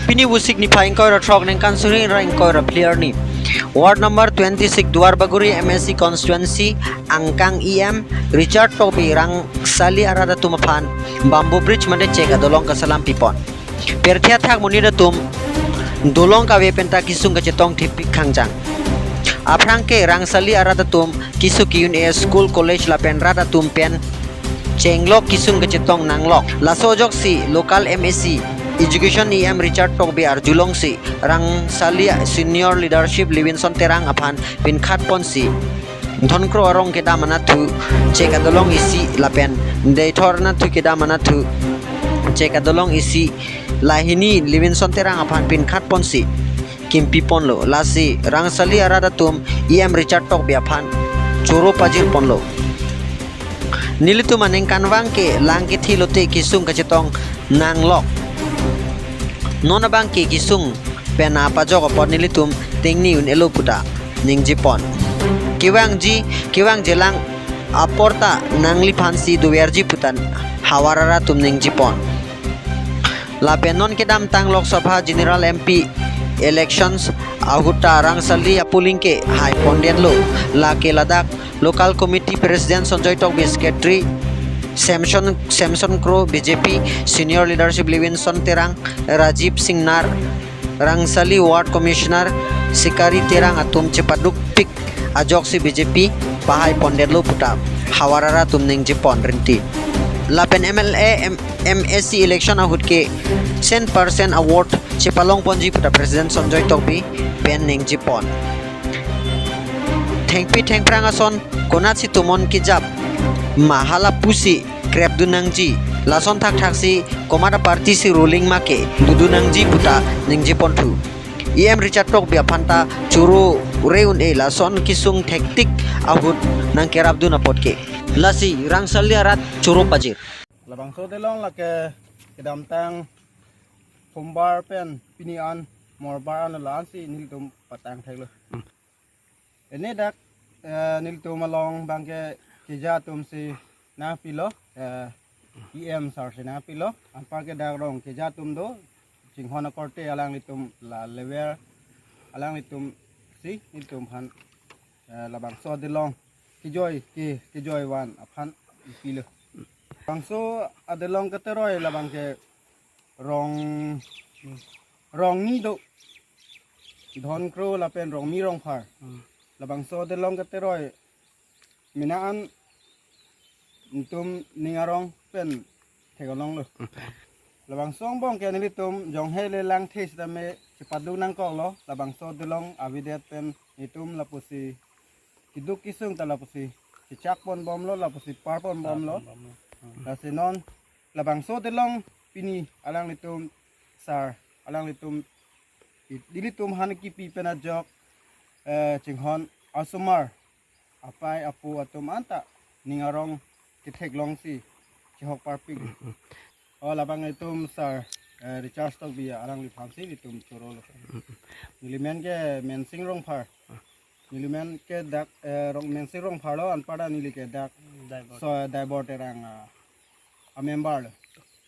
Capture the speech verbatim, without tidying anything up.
Pini Vosik niphai ingkoi ra throk, ningkan suri ra ingkoi ra phli arni, Ward number twenty-six Duarbagori M A C constituency angkang E M Richard Tokbi Rangsali arat atum aphan bamboo bridge mate chek adolong kaselam pipon. Pirthe athak monit atum dolong kave penta kesung kachetong thepik khangjang. Aphrang ke Rangsali arat atum keso ke-un-e school, college lapen rat atum pen chenglok kesung kachetong nanglok. Laso ajoksi local M A C, Education E M Richard Tokbi arjulongsi Rangsali Senior Leadership Levinson Terang aphan pinkhat ponsi Dhonkrung arong kedam anatthu chek adolong isi lapen Deithor anatthu kedam anatthu chek adolong isi lahini Levinson Terang aphan pinkhat ponsi kimpi ponlo. Lasi Rangsali arat atum E M Richard Tokbi aphan choro pajir ponlo. Nelitum aningkanvang ke lang kethi lote kesung kachetong nanglok. Non abang ke kesung pen apajok apot nelitum tingni un-elo puta ningje pon. Kevangji, kevangji lang apor ta nangliphansi doverji puta havar arat atum ningje pon. Lapen non kedamtang Lok Sabha General M P elections ahut ta Rangsali apolling ke hai pondetlo. Lake ladak local committee president Sanjoy Tokbi, secretary Samson, Samson Kro, B J P senior leadership Levinson Terang, Rajiv Singnar, Rangsali ward commissioner Sikari Terang atum chepadukpik ajoksi B J P pahai pondetlo puta havar arat atum ningje pon rinti. Lapen M L A, M-, M A C election ahut ke cent percent a vote chepalong ponji puta President Sanjoy Tokbi pen ningje pon. Thengpi thengphrang ason konatsi tomon kejap ma hala pusi krepdun nangji, lason thakthaksi komat aparty si ruling ma ke dodun nangji puta ningje ponthu. E M Richard Tokbi aphan ta choro re un-e lason kesung thektik ahut nangkerapdun apot ke. Lasi Rangsali arat choro pajir. Labangso delong lake kedamtang Sombar pen pini an Morbar an la-ansi nelitum patang theklo. Hmm. Ini dak, eh, nelitum along abangke keja atumsi nangpilo, eh, E M sir si nangpilo, anparke dak rong keja atum do, chinghon akorte alanglitum la level, alanglitumsi nelitum aphan, eh, labangso adelong kejoi ke, kejoi van aphan pilo. Labangso adelong keteroi labangke rong, rong ni do. Dhonkrung lapen Rongmi Rongphar. Hmm. Labangso adelong keteroi mena an nelitum ning arong pen theklonglo. Hmm. Labangso angbong ke nelitum jonghe le langthe sitame chepadu nangkoklo, labangso adelong avedet pen nelitum lapusi keduk kesung ta lapusi chechak ponbomlo, lapusi par ponbomlo. Par ponbomlo. Hmm. Lasi non labangso adelong pini alanglitum sir, alanglitum i-, ilitum aphan kipi pen ajok, eh, chinghon asomar, apei apo atum anta ning arong ketheklongsi chehok parpik. O labang itum sir, eh, Richard Tokbi alangliphansi nelitum chorolo. Nelimen ke Mensing Rongphar. Nelimen ke dak, eh, Rong, Mensing Rongphar lo, anparta neli ke dak Daibor. So, Daibor Terang, ah, a member lo.